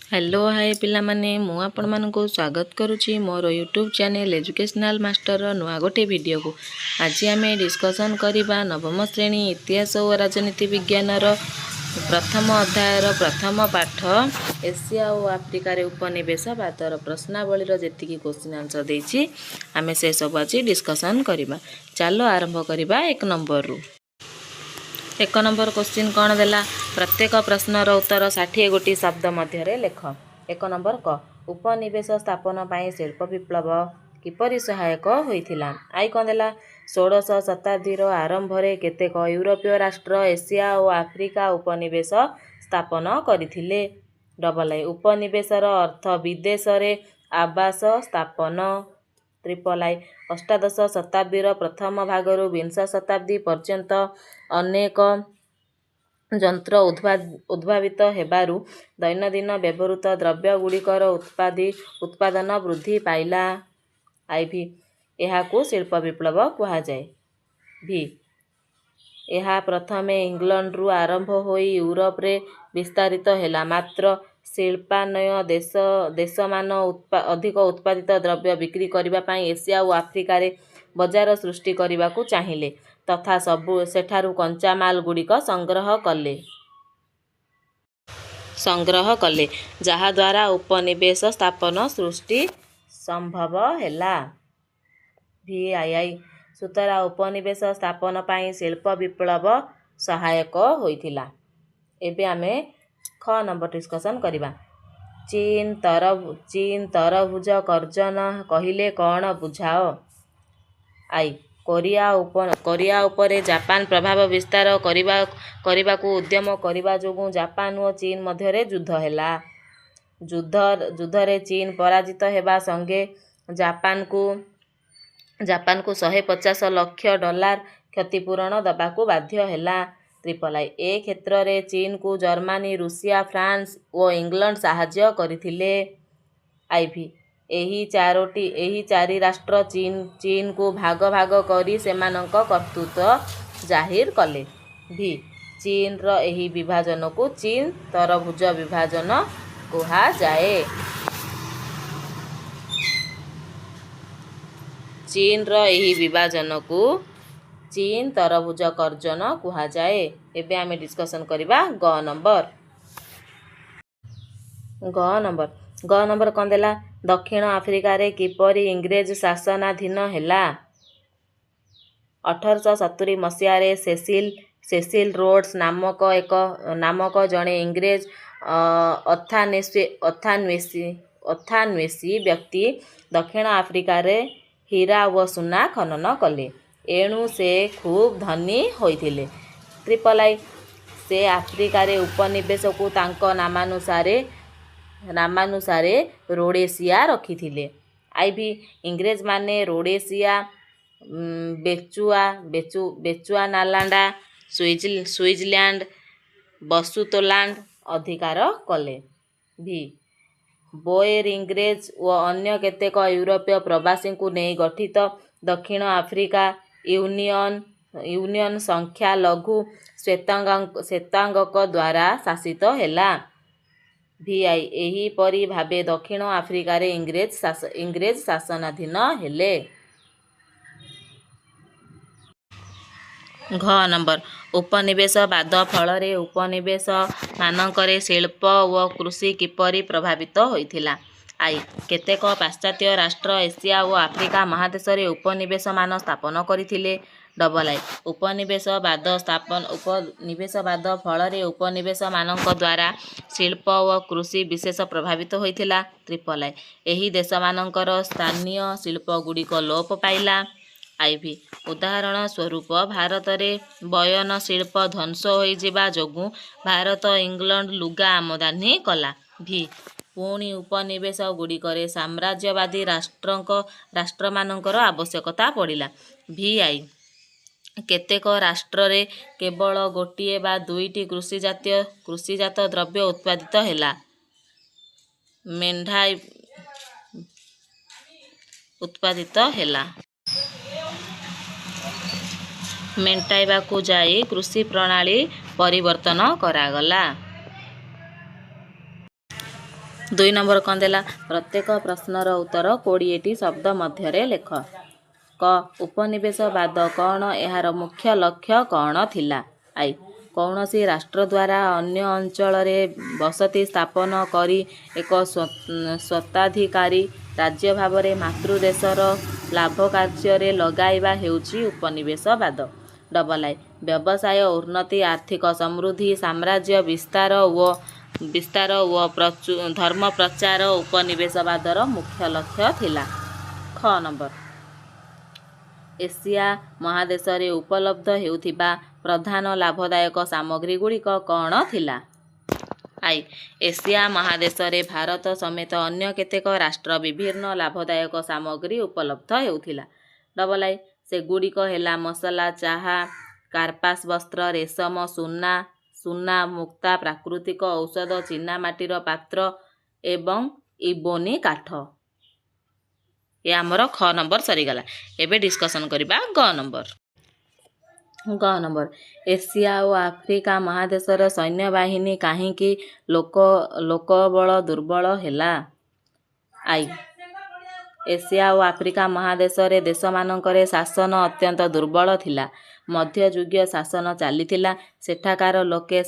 Hello hi ପିଲାମାନେ, ମୁଁ ଆପଣମାନଙ୍କୁ ସ୍ୱାଗତ କରୁଛି ମୋର ୟୁଟ୍ୟୁବ୍ ଚ୍ୟାନେଲ୍ ଏଜୁକେସନାଲ୍ ମାଷ୍ଟରର ନୂଆ ଗୋଟେ ଭିଡ଼ିଓକୁ। ଆଜି ଆମେ ଡିସ୍କସନ୍ କରିବା ନବମ ଶ୍ରେଣୀ ଇତିହାସ ଓ ରାଜନୀତି ବିଜ୍ଞାନର ପ୍ରଥମ ଅଧ୍ୟାୟର ପ୍ରଥମ ପାଠ ଏସିଆ ଓ ଆଫ୍ରିକାରେ ଉପନିବେଶବାଦର ପ୍ରଶ୍ନାବଳୀର ଯେତିକି କୋଶ୍ଚିନ୍ ଆନ୍ସର୍ ଦେଇଛି, ଆମେ ସେସବୁ ଆଜି ଡିସ୍କସନ୍ କରିବା। ଚାଲ ଆରମ୍ଭ କରିବା ଏକ ନମ୍ବରରୁ। ଏକ ନମ୍ବର କୋଶ୍ଚିନ୍ କ'ଣ ଦେଲା? ପ୍ରତ୍ୟେକ ପ୍ରଶ୍ନର ଉତ୍ତର 60 ଗୋଟି ଶବ୍ଦ ମଧ୍ୟରେ ଲେଖ। ଏକ ନମ୍ବର କ, ଉପନିବେଶ ସ୍ଥାପନ ପାଇଁ ଶିଳ୍ପ ବିପ୍ଳବ କିପରି ସହାୟକ ହୋଇଥିଲା? I କ'ଣ ଦେଲା? ଷୋଡ଼ଶ ଶତାବ୍ଦୀର ଆରମ୍ଭରେ କେତେକ ୟୁରୋପୀୟ ରାଷ୍ଟ୍ର ଏସିଆ ଓ ଆଫ୍ରିକା ଉପନିବେଶ ସ୍ଥାପନ କରିଥିଲେ। ଡବଲ୍ I, ଉପନିବେଶର ଅର୍ଥ ବିଦେଶରେ ଆବାସ ସ୍ଥାପନ। ଟ୍ରିପଲ୍ I, ଅଷ୍ଟାଦଶ ଶତାବ୍ଦୀର ପ୍ରଥମ ଭାଗରୁ ବିଂଶ ଶତାବ୍ଦୀ ପର୍ଯ୍ୟନ୍ତ ଅନେକ ଯନ୍ତ୍ର ଉଦ୍ଭାବିତ ହେବାରୁ ଦୈନନ୍ଦିନ ବ୍ୟବହୃତ ଦ୍ରବ୍ୟଗୁଡ଼ିକର ଉତ୍ପାଦନ ବୃଦ୍ଧି ପାଇଲା। ଆଇଭି, ଏହାକୁ ଶିଳ୍ପ ବିପ୍ଳବ କୁହାଯାଏ। ଭି, ଏହା ପ୍ରଥମେ ଇଂଲଣ୍ଡରୁ ଆରମ୍ଭ ହୋଇ ୟୁରୋପରେ ବିସ୍ତାରିତ ହେଲା। ମାତ୍ର ଶିଳ୍ପାନ୍ବୟ ଦେଶମାନ ଅଧିକ ଉତ୍ପାଦିତ ଦ୍ରବ୍ୟ ବିକ୍ରି କରିବା ପାଇଁ ଏସିଆ ଓ ଆଫ୍ରିକାରେ ବଜାର ସୃଷ୍ଟି କରିବାକୁ ଚାହିଁଲେ ତଥା ସେଠାରୁ କଞ୍ଚାମାଲଗୁଡ଼ିକ ସଂଗ୍ରହ କଲେ, ଯାହାଦ୍ୱାରା ଉପନିବେଶ ସ୍ଥାପନ ସୃଷ୍ଟି ସମ୍ଭବ ହେଲା। ଭି I I, ସୁତରାଂ ଉପନିବେଶ ସ୍ଥାପନ ପାଇଁ ଶିଳ୍ପ ବିପ୍ଳବ ସହାୟକ ହୋଇଥିଲା। ଏବେ ଆମେ ଖ ନମ୍ବର ଡିସ୍କସନ୍ କରିବା। ଚୀନ ତରଭୁଜ କର୍ଜନ କହିଲେ କ'ଣ ବୁଝାଅ? I, Korea ଉପରେ ଜାପାନ ପ୍ରଭାବ ବିସ୍ତାର କରିବାକୁ ଉଦ୍ୟମ କରିବା ଯୋଗୁଁ ଜାପାନ ଓ ଚୀନ ମଧ୍ୟରେ ଯୁଦ୍ଧ ହେଲା। ଯୁଦ୍ଧରେ ଚୀନ ପରାଜିତ ହେବା ସଙ୍ଗେ ଜାପାନକୁ 150 ଲକ୍ଷ ଡଲାର କ୍ଷତିପୂରଣ ଦେବାକୁ ବାଧ୍ୟ ହେଲା। ଟ୍ରିପଲ୍ I, ଏ କ୍ଷେତ୍ରରେ ଚୀନକୁ ଜର୍ମାନୀ, ରୁଷିଆ, ଫ୍ରାନ୍ସ ଓ ଇଂଲଣ୍ଡ ସାହାଯ୍ୟ କରିଥିଲେ। ଆଇଭି, ଏହି ଚାରି ରାଷ୍ଟ୍ର ଚୀନକୁ ଭାଗ ଭାଗ କରି ସେମାନଙ୍କ କର୍ତ୍ତୃତ୍ୱ ଜାହିର କଲେ। ଭି, ଚୀନର ଏହି ବିଭାଜନକୁ ଚୀନ ତରଭୁଜ ବିଭାଜନ କୁହାଯାଏ। ଚୀନର ଏହି ବିଭାଜନକୁ ଚୀନ ତରଭୁଜ କର୍ଜନ କୁହାଯାଏ। ଏବେ ଆମେ ଡିସ୍କସନ୍ କରିବା ଗ ନମ୍ବର। ଗ ନମ୍ବର, ଗ ନମ୍ବର କ'ଣ ଦେଲା? ଦକ୍ଷିଣ ଆଫ୍ରିକାରେ କିପରି ଇଂରେଜ ଶାସନାଧୀନ ହେଲା? 1870 ମସିହାରେ ସେସିଲ୍ ରୋଡ୍ସ ନାମକ ଜଣେ ଇଂରେଜ ଅର୍ଥାନ୍ୱେଷୀ ବ୍ୟକ୍ତି ଦକ୍ଷିଣ ଆଫ୍ରିକାରେ ହୀରା ଓ ସୁନା ଖନନ କଲେ। ଏଣୁ ସେ ଖୁବ୍ ଧନୀ ହୋଇଥିଲେ। ଟ୍ରିପଲ୍ I, ସେ ଆଫ୍ରିକାରେ ଉପନିବେଶକୁ ତାଙ୍କ ନାମାନୁସାରେ ରୋଡ଼େସିଆ ରଖିଥିଲେ। ଆଇଭି, ଇଂରେଜମାନେ ରୋଡ଼େସିଆ, ବେଚୁଆନାଲାଣ୍ଡ, ସୁଇଜରଲ୍ୟାଣ୍ଡ, ବସୁତୋଲାଣ୍ଡ ଅଧିକାର କଲେ। ଭି, ବୋଏର, ଇଂରେଜ ଓ ଅନ୍ୟ କେତେକ ୟୁରୋପୀୟ ପ୍ରବାସୀଙ୍କୁ ନେଇ ଗଠିତ ଦକ୍ଷିଣ ଆଫ୍ରିକା ୟୁନିଅନ ସଂଖ୍ୟାଲଘୁ ଶ୍ୱେତାଙ୍ଗଙ୍କଦ୍ୱାରା ଶାସିତ ହେଲା। ଭିଆଇ, ଏହିପରି ଭାବେ ଦକ୍ଷିଣ ଆଫ୍ରିକାରେ ଇଂରେଜ ଶାସନାଧୀନ ହେଲେ। ଘ ନମ୍ବର, ଉପନିବେଶବାଦ ଫଳରେ ଉପନିବେଶମାନଙ୍କରେ ଶିଳ୍ପ ଓ କୃଷି କିପରି ପ୍ରଭାବିତ ହୋଇଥିଲା? I, କେତେକ ପାଶ୍ଚାତ୍ୟ ରାଷ୍ଟ୍ର ଏସିଆ ଓ ଆଫ୍ରିକା ମହାଦେଶରେ ଉପନିବେଶମାନ ସ୍ଥାପନ କରିଥିଲେ। ଡବଲ୍ I, ଉପନିବେଶବାଦ ଫଳରେ ଉପନିବେଶମାନଙ୍କଦ୍ୱାରା ଶିଳ୍ପ ଓ କୃଷି ବିଶେଷ ପ୍ରଭାବିତ ହୋଇଥିଲା। ଟ୍ରିପଲ୍ I, ଏହି ଦେଶମାନଙ୍କର ସ୍ଥାନୀୟ ଶିଳ୍ପଗୁଡ଼ିକ ଲୋପ ପାଇଲା। ଆଇଭି, ଉଦାହରଣ ସ୍ୱରୂପ ଭାରତରେ ବୟନ ଶିଳ୍ପ ଧ୍ୱଂସ ହୋଇଯିବା ଯୋଗୁଁ ଭାରତ ଇଂଲଣ୍ଡ ଲୁଗା ଆମଦାନୀ କଲା। ଭି, ପୁଣି ଉପନିବେଶଗୁଡ଼ିକରେ ସାମ୍ରାଜ୍ୟବାଦୀ ରାଷ୍ଟ୍ରମାନଙ୍କର ଆବଶ୍ୟକତା ପଡ଼ିଲା। ଭି I, କେତେକ ରାଷ୍ଟ୍ରରେ କେବଳ ଗୋଟିଏ ବା ଦୁଇଟି କୃଷିଜାତ ଦ୍ରବ୍ୟ ଉତ୍ପାଦିତ ହେଲା। ଉତ୍ପାଦିତ ହେଲା। ମେଣ୍ଟାଇବାକୁ ଯାଇ କୃଷି ପ୍ରଣାଳୀ ପରିବର୍ତ୍ତନ କରାଗଲା। 2 ନମ୍ବର କ'ଣ ଦେଲା? ପ୍ରତ୍ୟେକ ପ୍ରଶ୍ନର ଉତ୍ତର 20ଟି ଶବ୍ଦ ମଧ୍ୟରେ ଲେଖ। କ, ଉପନିବେଶବାଦ କ'ଣ? ଏହାର ମୁଖ୍ୟ ଲକ୍ଷ୍ୟ କ'ଣ ଥିଲା? I, କୌଣସି ରାଷ୍ଟ୍ର ଦ୍ୱାରା ଅନ୍ୟ ଅଞ୍ଚଳରେ ବସତି ସ୍ଥାପନ କରି ଏକ ସ୍ୱତ୍ୱାଧିକାରୀ ରାଜ୍ୟ ଭାବରେ ମାତୃଦେଶର ଲାଭ କାର୍ଯ୍ୟରେ ଲଗାଇବା ହେଉଛି ଉପନିବେଶବାଦ। ଡବଲ୍ I, ବ୍ୟବସାୟ ଉନ୍ନତି, ଆର୍ଥିକ ସମୃଦ୍ଧି, ସାମ୍ରାଜ୍ୟ ବିସ୍ତାର ଓ ଧର୍ମ ପ୍ରଚାର ଉପନିବେଶବାଦର ମୁଖ୍ୟ ଲକ୍ଷ୍ୟ ଥିଲା। ଖ ନମ୍ବର, ଏସିଆ ମହାଦେଶରେ ଉପଲବ୍ଧ ହେଉଥିବା ପ୍ରଧାନ ଲାଭଦାୟକ ସାମଗ୍ରୀଗୁଡ଼ିକ କ'ଣ ଥିଲା? I, Asia ମହାଦେଶରେ ଭାରତ ସମେତ ଅନ୍ୟ କେତେକ ରାଷ୍ଟ୍ର ବିଭିନ୍ନ ଲାଭଦାୟକ ସାମଗ୍ରୀ ଉପଲବ୍ଧ ହେଉଥିଲା। ଡବଲ୍ I, ସେଗୁଡ଼ିକ ହେଲା ମସଲା, ଚାହା, କାର୍ପାସ ବସ୍ତ୍ର, ରେଶମ, ସୁନା, ମୁକ୍ତା, ପ୍ରାକୃତିକ ଔଷଧ, ଚୀନାମାଟିର ପାତ୍ର ଏବଂ ଇବୋନି କାଠ। ଏ ଆମର ଖ ନମ୍ବର ସରିଗଲା। ଏବେ ଡିସ୍କସନ୍ କରିବା ଗ ନମ୍ବର। ଗ ନମ୍ବର, ଏସିଆ ଓ ଆଫ୍ରିକା ମହାଦେଶର ସୈନ୍ୟବାହିନୀ କାହିଁକି ଲୋକବଳ ଦୁର୍ବଳ ହେଲା? I, Asia O Africa ମହାଦେଶରେ ଦେଶମାନଙ୍କରେ ଶାସନ ଅତ୍ୟନ୍ତ ଦୁର୍ବଳ ଥିଲା। ମଧ୍ୟଯୁଗୀୟ ଶାସନ ଚାଲିଥିଲା। ସେଠାକାର ଲୋକେ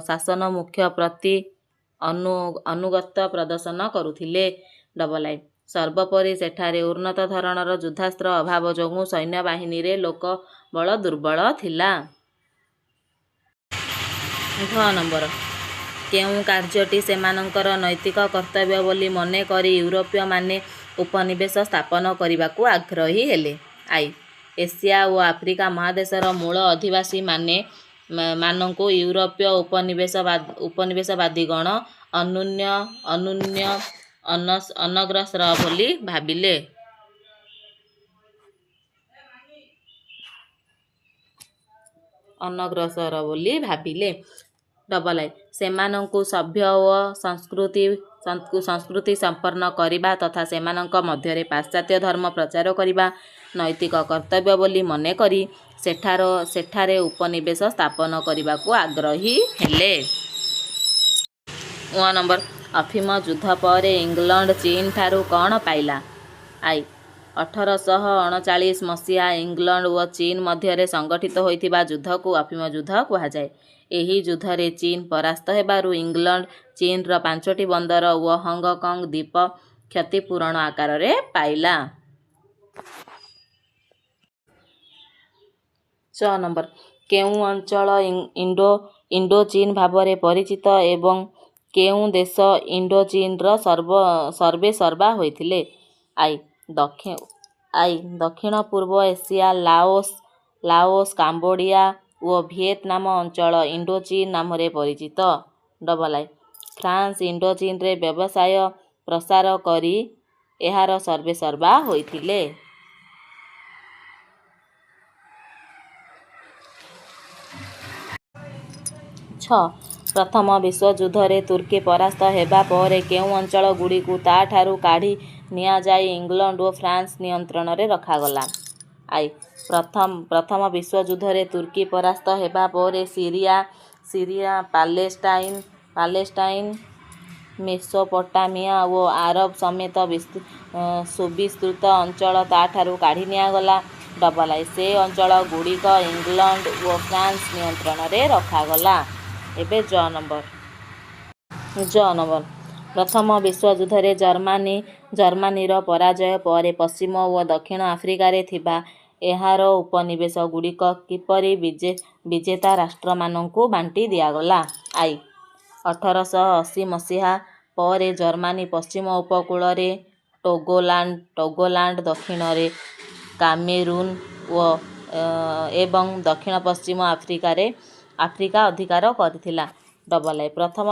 ଶାସନମୁଖ୍ୟ ପ୍ରତି ଆନୁଗତ୍ୟ ପ୍ରଦର୍ଶନ କରୁଥିଲେ। ଡବଲ୍ I, ସର୍ବୋପରି ସେଠାରେ ଉନ୍ନତ ଧରଣର ଯୁଦ୍ଧାସ୍ତ୍ର ଅଭାବ ଯୋଗୁଁ ସୈନ୍ୟବାହିନୀରେ ଲୋକବଳ ଦୁର୍ବଳ ଥିଲା। ଘ ନମ୍ବର, କେଉଁ କାର୍ଯ୍ୟଟି ସେମାନଙ୍କର ନୈତିକ କର୍ତ୍ତବ୍ୟ ବୋଲି ମନେକରି ୟୁରୋପୀୟମାନେ ଉପନିବେଶ ସ୍ଥାପନ କରିବାକୁ ଆଗ୍ରହୀ ହେଲେ? I, Asia O Africa ମହାଦେଶର ମୂଳ ଅଧିବାସୀମାନଙ୍କୁ ୟୁରୋପୀୟ ଉପନିବେଶବାଦୀଗଣ ଅନ୍ୟୁନ ଅନଗ୍ରସର ବୋଲି ଭାବିଲେ। ଡବଲ୍ I, ସେମାନଙ୍କୁ ସଭ୍ୟ ଓ ସଂସ୍କୃତି ସମ୍ପନ୍ନ କରିବା ତଥା ସେମାନଙ୍କ ମଧ୍ୟରେ ପାଶ୍ଚାତ୍ୟ ଧର୍ମ ପ୍ରଚାର କରିବା ନୈତିକ କର୍ତ୍ତବ୍ୟ ବୋଲି ମନେକରି ସେଠାରେ ଉପନିବେଶ ସ୍ଥାପନ କରିବାକୁ ଆଗ୍ରହୀ ହେଲେ। ଙ ନମ୍ବର, ଅଫିମ ଯୁଦ୍ଧ ପରେ ଇଂଲଣ୍ଡ ଚୀନଠାରୁ କ'ଣ ପାଇଲା? I, 1839 ମସିହା ଇଂଲଣ୍ଡ ଓ ଚୀନ ମଧ୍ୟରେ ସଂଗଠିତ ହୋଇଥିବା ଯୁଦ୍ଧକୁ ଅଫିମ ଯୁଦ୍ଧ କୁହାଯାଏ। ଏହି ଯୁଦ୍ଧରେ ଚୀନ ପରାସ୍ତ ହେବାରୁ ଇଂଲଣ୍ଡ ଚୀନର ପାଞ୍ଚଟି ବନ୍ଦର ଓ ହଙ୍ଗକଙ୍ଗ ଦ୍ୱୀପ କ୍ଷତିପୂରଣ ଆକାରରେ ପାଇଲା। ଚ ନମ୍ବର, କେଉଁ ଅଞ୍ଚଳ ଇଣ୍ଡୋଚୀନ ଭାବରେ ପରିଚିତ ଏବଂ କେଉଁ ଦେଶ ଇଣ୍ଡୋଚୀନର ସର୍ବେସର୍ବା ହୋଇଥିଲେ? I, ଦକ୍ଷିଣ-ପୂର୍ବ ଏସିଆ ଲାଓସ୍, କାମ୍ବୋଡ଼ିଆ ଓ ଭିଏତନାମ ଅଞ୍ଚଳ ଇଣ୍ଡୋଚୀନ ନାମରେ ପରିଚିତ। ଡବଲ୍ I, France ଇଣ୍ଡୋଚୀନରେ ବ୍ୟବସାୟ ପ୍ରସାର କରି ଏହାର ସର୍ବେସର୍ବା ହୋଇଥିଲେ। ଛ, ପ୍ରଥମ ବିଶ୍ୱଯୁଦ୍ଧରେ ତୁର୍କୀ ପରାସ୍ତ ହେବା ପରେ କେଉଁ ଅଞ୍ଚଳଗୁଡ଼ିକୁ ତା'ଠାରୁ କାଢ଼ି ନିଆଯାଇ ଇଂଲଣ୍ଡ ଓ ଫ୍ରାନ୍ସ ନିୟନ୍ତ୍ରଣରେ ରଖାଗଲା? I, ପ୍ରଥମ ବିଶ୍ୱଯୁଦ୍ଧରେ ତୁର୍କୀ ପରାସ୍ତ ହେବା ପରେ ସିରିଆ, ପାଲେଷ୍ଟାଇନ୍, ମେସୋପଟାମିଆ ଓ ଆରବ ସମେତ ସୁବିସ୍ତୃତ ଅଞ୍ଚଳ ତା'ଠାରୁ କାଢ଼ି ନିଆଗଲା। ଡବଲ୍ I, ସେ ଅଞ୍ଚଳଗୁଡ଼ିକ ଇଂଲଣ୍ଡ ଓ ଫ୍ରାନ୍ସ ନିୟନ୍ତ୍ରଣରେ ରଖାଗଲା। ଏବେ ଜ ନମ୍ବର। ଜ ନମ୍ବର, ପ୍ରଥମ ବିଶ୍ୱଯୁଦ୍ଧରେ ଜର୍ମାନୀର ପରାଜୟ ପରେ ପଶ୍ଚିମ ଓ ଦକ୍ଷିଣ ଆଫ୍ରିକାରେ ଥିବା ଏହାର ଉପନିବେଶଗୁଡ଼ିକ କିପରି ବିଜେତା ରାଷ୍ଟ୍ରମାନଙ୍କୁ ବାଣ୍ଟି ଦିଆଗଲା? I, 1880 ମସିହା ପରେ ଜର୍ମାନୀ ପଶ୍ଚିମ ଉପକୂଳରେ ଟୋଗୋଲାଣ୍ଡ, ଦକ୍ଷିଣରେ କାମେରୁନ୍ ଏବଂ ଦକ୍ଷିଣ-ପଶ୍ଚିମ ଆଫ୍ରିକା ଅଧିକାର କରିଥିଲା। ଡବଲ୍ I, ପ୍ରଥମ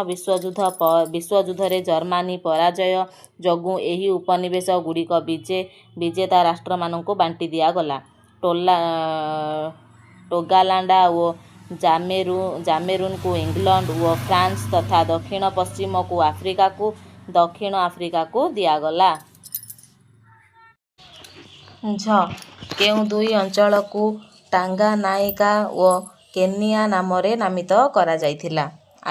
ବିଶ୍ୱଯୁଦ୍ଧରେ ଜର୍ମାନୀ ପରାଜୟ ଯୋଗୁଁ ଏହି ଉପନିବେଶଗୁଡ଼ିକ ବିଜେତା ରାଷ୍ଟ୍ରମାନଙ୍କୁ ବାଣ୍ଟି ଦିଆଗଲା। ଟୋଗାଲାଣ୍ଡ ଓ କାମେରୁନ୍କୁ ଇଂଲଣ୍ଡ ଓ ଫ୍ରାନ୍ସ ତଥା ଦକ୍ଷିଣ-ପଶ୍ଚିମ ଆଫ୍ରିକାକୁ ଦକ୍ଷିଣ ଆଫ୍ରିକାକୁ ଦିଆଗଲା। ଝ, କେଉଁ ଦୁଇ ଅଞ୍ଚଳକୁ ଟାଙ୍ଗାନାଇକା ଓ କେନିଆ ନାମରେ ନାମିତ କରାଯାଇଥିଲା?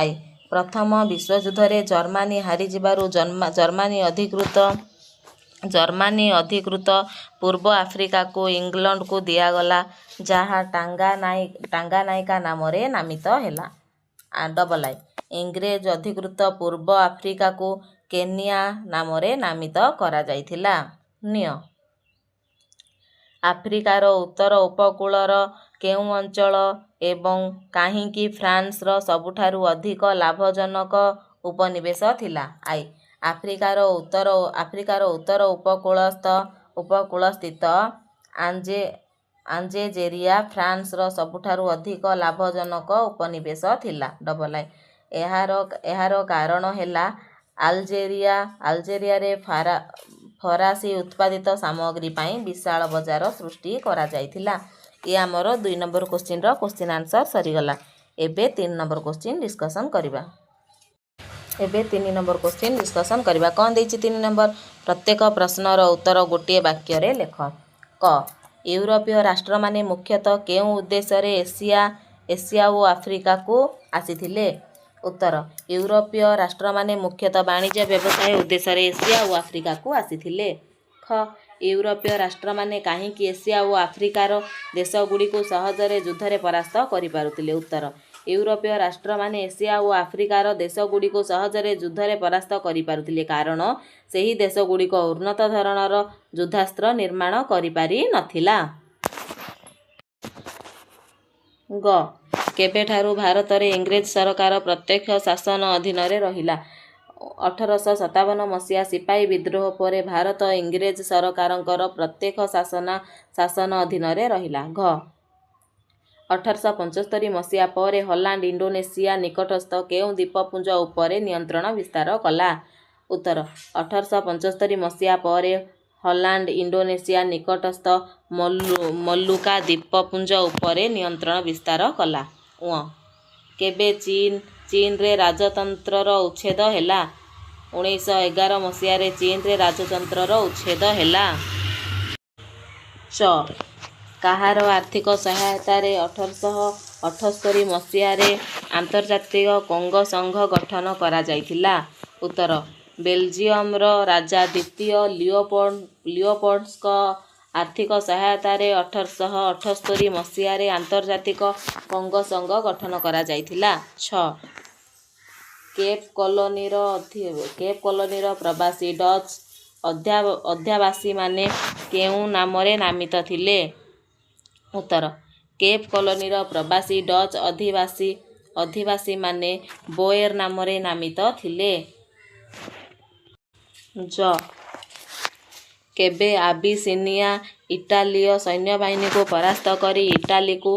I, ପ୍ରଥମ ବିଶ୍ୱଯୁଦ୍ଧରେ ଜର୍ମାନୀ ହାରିଯିବାରୁ ଜର୍ମାନୀ ଅଧିକୃତ ପୂର୍ବ ଆଫ୍ରିକାକୁ ଇଂଲଣ୍ଡକୁ ଦିଆଗଲା, ଯାହା ଟାଙ୍ଗାନାଇକା ନାମରେ ନାମିତ ହେଲା। ଡବଲ୍ I, ଇଂରେଜ ଅଧିକୃତ ପୂର୍ବ ଆଫ୍ରିକାକୁ କେନିଆ ନାମରେ ନାମିତ କରାଯାଇଥିଲା। ନିଅ, ଆଫ୍ରିକାର ଉତ୍ତର ଉପକୂଳର କେଉଁ ଅଞ୍ଚଳ ଏବଂ କାହିଁକି ଫ୍ରାନ୍ସର ସବୁଠାରୁ ଅଧିକ ଲାଭଜନକ ଉପନିବେଶ ଥିଲା? I, ଆଫ୍ରିକାର ଉତ୍ତର ଉପକୂଳସ୍ଥିତ ଆଲଜେରିଆ ଫ୍ରାନ୍ସର ସବୁଠାରୁ ଅଧିକ ଲାଭଜନକ ଉପନିବେଶ ଥିଲା। ଡବଲ୍ I, ଏହାର କାରଣ ହେଲା ଆଲଜେରିଆରେ ଫରାସୀ ଉତ୍ପାଦିତ ସାମଗ୍ରୀ ପାଇଁ ବିଶାଳ ବଜାର ସୃଷ୍ଟି କରାଯାଇଥିଲା। ଇଏ ଆମର 2 ନମ୍ବର କୋଶ୍ଚିନ୍ର କୋଶ୍ଚିନ୍ ଆନ୍ସର୍ ସରିଗଲା। ଏବେ 3 ନମ୍ବର କୋଶ୍ଚିନ୍ ଡିସ୍କସନ୍ କରିବା। ଏବେ 3 ନମ୍ବର କୋଶ୍ଚିନ୍ ଡିସ୍କସନ୍ କରିବା। କ'ଣ ଦେଇଛି 3 ନମ୍ବର? ପ୍ରତ୍ୟେକ ପ୍ରଶ୍ନର ଉତ୍ତର ଗୋଟିଏ ବାକ୍ୟରେ ଲେଖ। କ, ୟୁରୋପୀୟ ରାଷ୍ଟ୍ରମାନେ ମୁଖ୍ୟତଃ କେଉଁ ଉଦ୍ଦେଶ୍ୟରେ ଏସିଆ ଓ ଆଫ୍ରିକାକୁ ଆସିଥିଲେ? ଉତ୍ତର, ୟୁରୋପୀୟ ରାଷ୍ଟ୍ରମାନେ ମୁଖ୍ୟତଃ ବାଣିଜ୍ୟ ବ୍ୟବସାୟ ଉଦ୍ଦେଶ୍ୟରେ ଏସିଆ ଓ ଆଫ୍ରିକାକୁ ଆସିଥିଲେ। ଖ, ୟୁରୋପୀୟ ରାଷ୍ଟ୍ରମାନେ କାହିଁକି ଏସିଆ ଓ ଆଫ୍ରିକାର ଦେଶଗୁଡ଼ିକୁ ସହଜରେ ଯୁଦ୍ଧରେ ପରାସ୍ତ କରିପାରୁଥିଲେ? ଉତ୍ତର, ୟୁରୋପୀୟ ରାଷ୍ଟ୍ରମାନେ ଏସିଆ ଓ ଆଫ୍ରିକାର ଦେଶଗୁଡ଼ିକୁ ସହଜରେ ଯୁଦ୍ଧରେ ପରାସ୍ତ କରିପାରୁଥିଲେ, କାରଣ ସେହି ଦେଶଗୁଡ଼ିକ ଉନ୍ନତ ଧରଣର ଯୁଦ୍ଧାସ୍ତ୍ର ନିର୍ମାଣ କରିପାରି ନଥିଲା। ଗ, କେବେଠାରୁ ଭାରତରେ ଇଂରେଜ ସରକାର ପ୍ରତ୍ୟକ୍ଷ ଶାସନ ଅଧୀନରେ ରହିଲା? 1857 ମସିହା ସିପାହୀ ବିଦ୍ରୋହ ପରେ ଭାରତ ଇଂରେଜ ସରକାରଙ୍କର ପ୍ରତ୍ୟକ୍ଷ ଶାସନ ଅଧୀନରେ ରହିଲା। ଘ, 1875 ମସିହା ପରେ ହଲାଣ୍ଡ ଇଣ୍ଡୋନେସିଆ ନିକଟସ୍ଥ କେଉଁ ଦ୍ୱୀପପୁଞ୍ଜ ଉପରେ ନିୟନ୍ତ୍ରଣ ବିସ୍ତାର କଲା? ଉତ୍ତର, 1875 ମସିହା ପରେ ହଲାଣ୍ଡ ଇଣ୍ଡୋନେସିଆ ନିକଟସ୍ଥ ମଲୁକା ଦ୍ୱୀପପୁଞ୍ଜ ଉପରେ ନିୟନ୍ତ୍ରଣ ବିସ୍ତାର କଲା। ଞ, କେବେ ଚୀନରେ ରାଜତନ୍ତ୍ରର ଉଚ୍ଛେଦ ହେଲା? 1911 ମସିହାରେ ଚୀନରେ ରାଜତନ୍ତ୍ରର ଉଚ୍ଛେଦ ହେଲା। ଚ, କାହାର ଆର୍ଥିକ ସହାୟତାରେ 1878 ମସିହାରେ ଆନ୍ତର୍ଜାତିକ କଙ୍ଗୋ ସଂଘ ଗଠନ କରାଯାଇଥିଲା? ଉତ୍ତର, ବେଲଜିୟମର ରାଜା ଦ୍ୱିତୀୟ ଲିଓପୋଲ୍ଡଙ୍କ ଆର୍ଥିକ ସହାୟତାରେ 1878 ମସିହାରେ ଆନ୍ତର୍ଜାତିକ କଙ୍ଗୋ ସଂଘ ଗଠନ କରାଯାଇଥିଲା। ଛ, କେପ୍ କଲୋନୀର ପ୍ରବାସୀ ଡଚ୍ ଅଧିବାସୀମାନେ କେଉଁ ନାମରେ ନାମିତ ଥିଲେ? ଉତ୍ତର, କେପ୍ କଲୋନୀର ପ୍ରବାସୀ ଡଚ୍ ଅଧିବାସୀମାନେ ବୋଏର୍ ନାମରେ ନାମିତ ଥିଲେ। ଜ, କେବେ ଆବିସିନିଆ ଇଟାଲୀୟ ସୈନ୍ୟବାହିନୀକୁ ପରାସ୍ତ କରି ଇଟାଲୀକୁ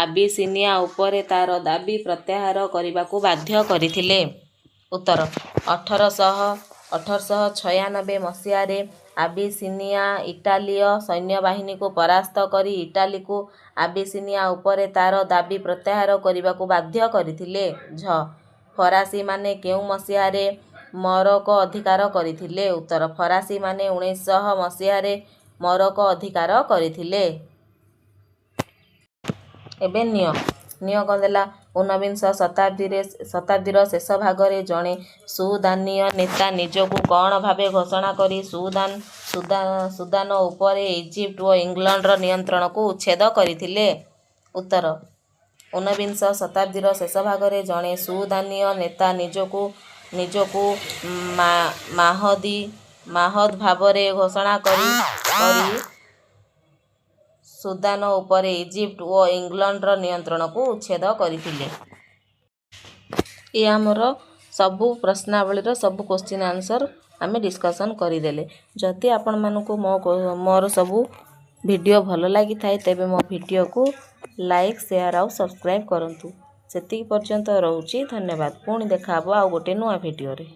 ଆବିସିନିଆ ଉପରେ ତାର ଦାବି ପ୍ରତ୍ୟାହାର କରିବାକୁ ବାଧ୍ୟ କରିଥିଲେ? ଉତ୍ତର, 1896 ମସିହାରେ ଆବିସିନିଆ ଇଟାଲୀୟ ସୈନ୍ୟବାହିନୀକୁ ପରାସ୍ତ କରି ଇଟାଲୀକୁ ଆବିସିନିଆ ଉପରେ ତାର ଦାବି ପ୍ରତ୍ୟାହାର କରିବାକୁ ବାଧ୍ୟ କରିଥିଲେ। ଝ, ଫରାସୀମାନେ କେଉଁ ମସିହାରେ ମରୋକୋ ଅଧିକାର କରିଥିଲେ? ଉତ୍ତର, ଫରାସୀମାନେ 1900 ମସିହାରେ ମରୋକୋ ଅଧିକାର କରିଥିଲେ। ଏବେ ନିଅ। ନିଅ କ'ଣ ଦେଲା? ଊନବିଂଶ ଶତାବ୍ଦୀର ଶେଷ ଭାଗରେ ଜଣେ ସୁଦାନୀୟ ନେତା ନିଜକୁ କ'ଣ ଭାବେ ଘୋଷଣା କରି ସୁଦାନ ଉପରେ ଇଜିପ୍ଟ ଓ ଇଂଲଣ୍ଡର ନିୟନ୍ତ୍ରଣକୁ ଉଚ୍ଛେଦ କରିଥିଲେ? ଉତ୍ତର, ଊନବିଂଶ ଶତାବ୍ଦୀର ଶେଷ ଭାଗରେ ଜଣେ ସୁଦାନୀୟ ନେତା ନିଜକୁ ମାହଦ୍ ଭାବରେ ଘୋଷଣା କରି ସୁଦାନ ଉପରେ ଇଜିପ୍ଟ ଓ ଇଂଲଣ୍ଡର ନିୟନ୍ତ୍ରଣକୁ ଉଚ୍ଛେଦ କରିଥିଲେ। ଇଏ ଆମର ସବୁ ପ୍ରଶ୍ନାବଳୀର ସବୁ କୋଶ୍ଚିନ୍ ଆନ୍ସର୍ ଆମେ ଡିସ୍କସନ୍ କରିଦେଲେ। ଯଦି ଆପଣମାନଙ୍କୁ ମୋର ସବୁ ଭିଡ଼ିଓ ଭଲ ଲାଗିଥାଏ, ତେବେ ମୋ ଭିଡ଼ିଓକୁ ଲାଇକ୍, ସେୟାର ଆଉ ସବସ୍କ୍ରାଇବ୍ କରନ୍ତୁ। ସେତିକି ପର୍ଯ୍ୟନ୍ତ ରହୁଛି, ଧନ୍ୟବାଦ। ପୁଣି ଦେଖା ହେବ ଆଉ ଗୋଟେ ନୂଆ ଭିଡ଼ିଓରେ।